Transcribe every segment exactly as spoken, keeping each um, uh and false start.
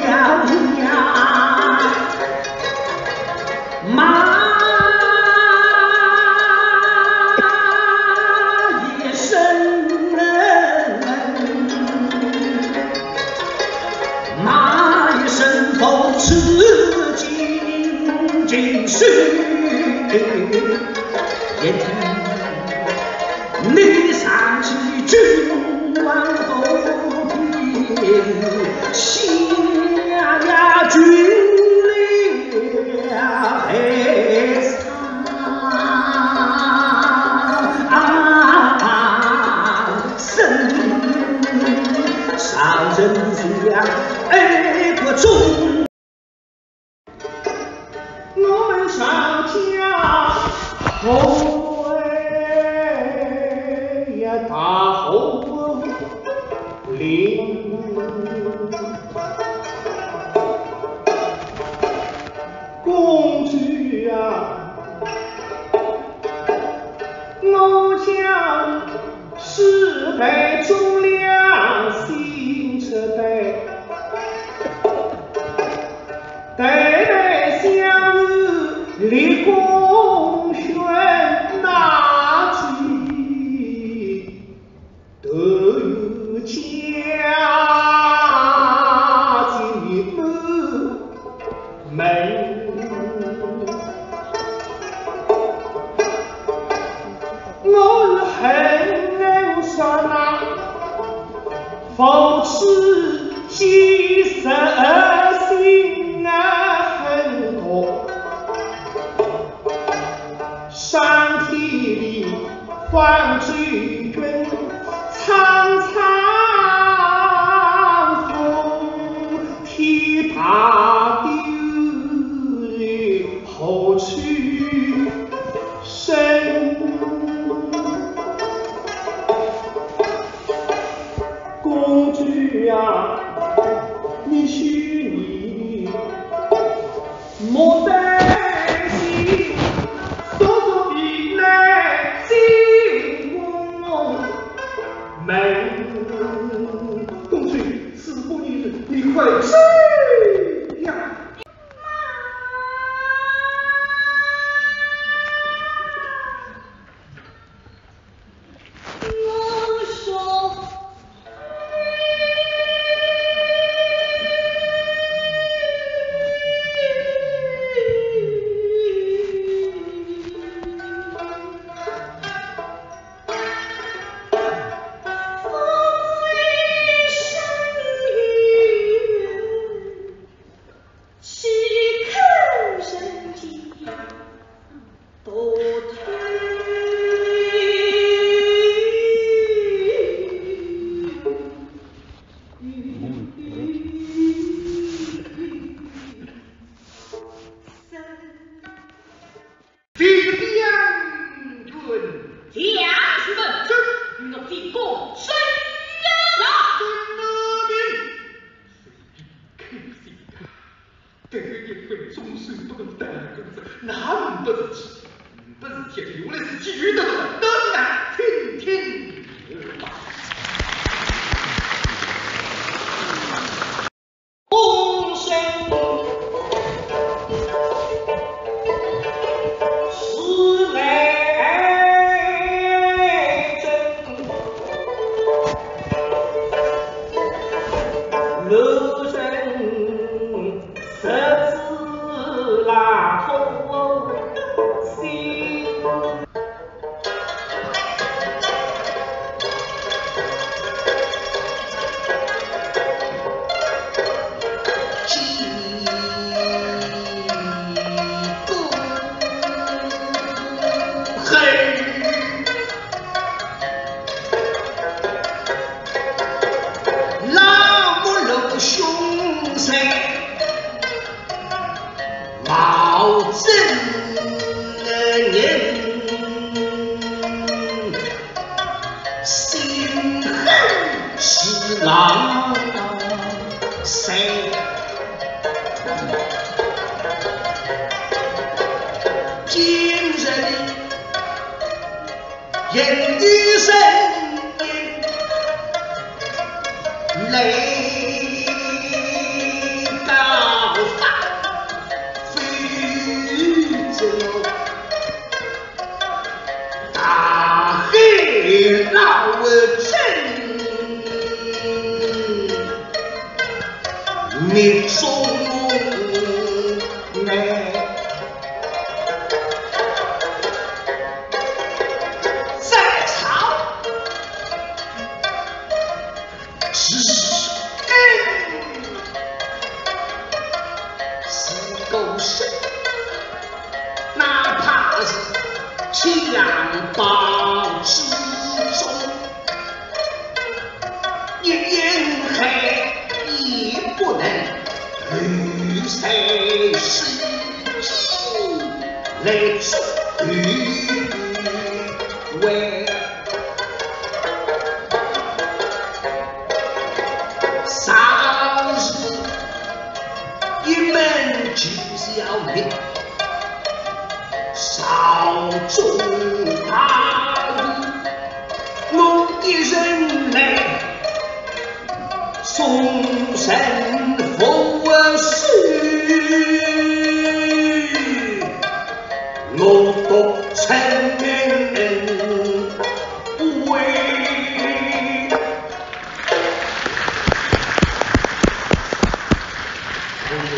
呀呀，骂一声，骂一声，奉旨进京去。 你上去君王后殿，下呀君了海上。圣上圣下爱国忠。 我们上家后呀大后林，公主啊，我家世代忠良心之辈。 代代相传立功宣，哪知都有奸谋。 我恨杀那无耻奸臣，心啊恨痛。上天里放追军，苍苍风，天大地 何处生？公主啊，你去，你莫担心，叔叔必来进宫门。公主，事不宜迟，你快去呀！ 将军，将军们，与我进宫审案。遵命。这个一分钟是不能耽搁的，那不是气，不是气，原来是气，有的不得了，听听。襁褓之中，一言还也不能，欲在西京来做为。啥事一门之小命。 朝中大事，我一人来，送神佛寿，我独承恩惠。哎呦，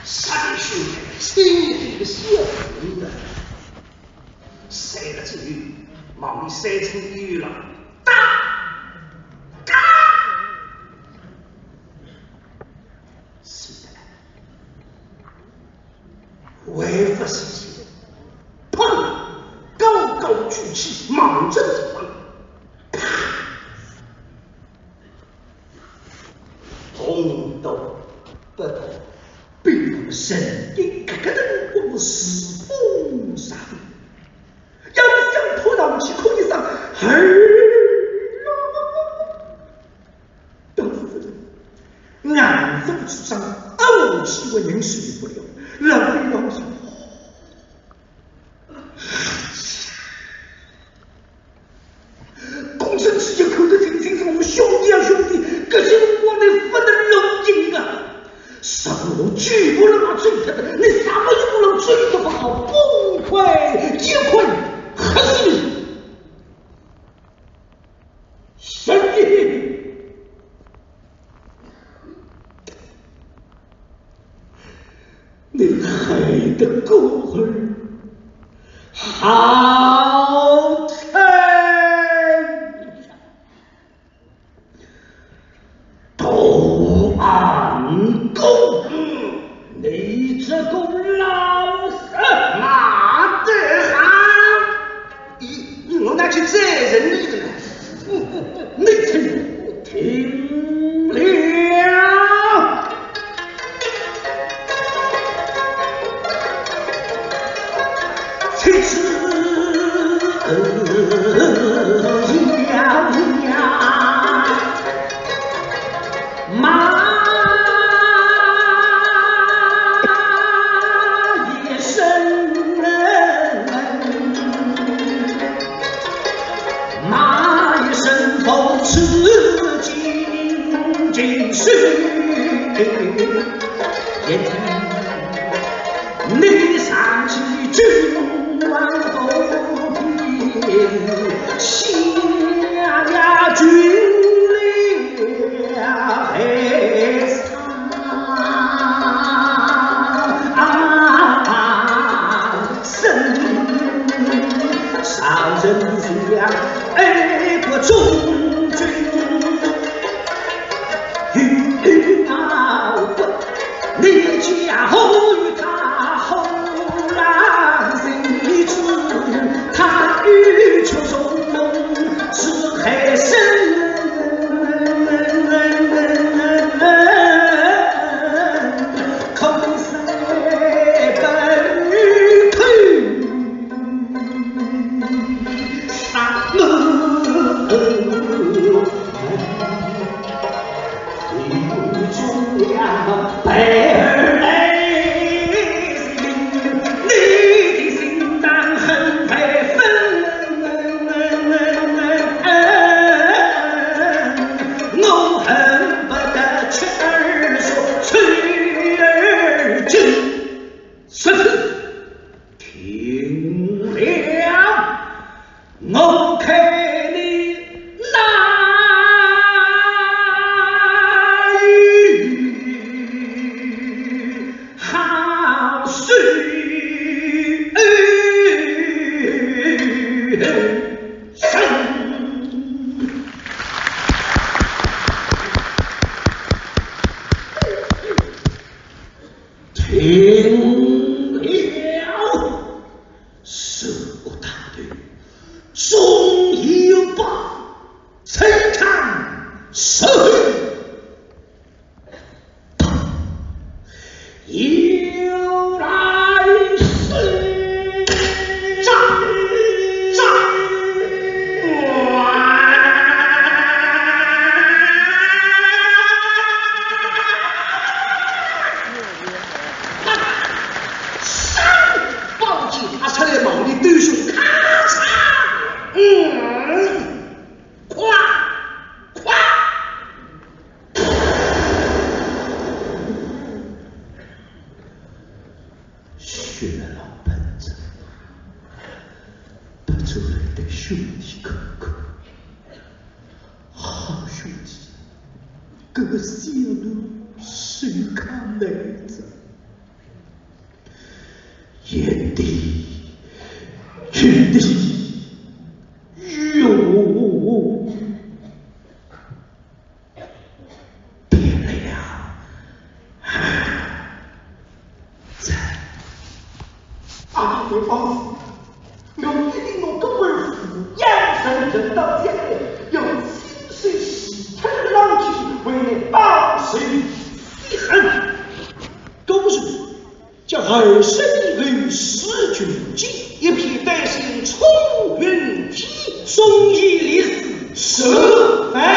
啥个兄弟，兄弟个小人啊！ 三个左右，望伊三寸以后了，哒，嘎，是的，还不是，砰，高高举起，望准地方，啪，红豆不豆，被人神经咯咯的光是风沙。 要是想扑上去，可以上，嘿，当时硬着主张，我去，我人受不了，老被老想。工程师就看得清清楚楚，兄弟啊兄弟，搿些辰光你勿能弄硬啊！ 什么都举不了，追他的，你什么也不能追得不好，崩溃一块，还是你。神经，你害得孤儿好惨。 大恩公，你这个老实，哪得好？咦，我哪去责人你的呢？你听，听了。 停了，我看你哪里好受。停了，什我大队，总有把陈昌收回。有来是。扎扎。宝剑拔出来，往里对手，咔嚓，嗯，哐哐。血浪奔腾，拔出来的兄弟哥哥，好兄弟，搿个小路谁看来着？ 贤弟，贤弟，哟，天亮啊！在。啊，我一定拿搿位夫人养成人道家的，要亲手洗脱个脑筋，为你报仇雪恨。 公主，叫二十一位四军军，一片丹心冲云天，忠义烈士受万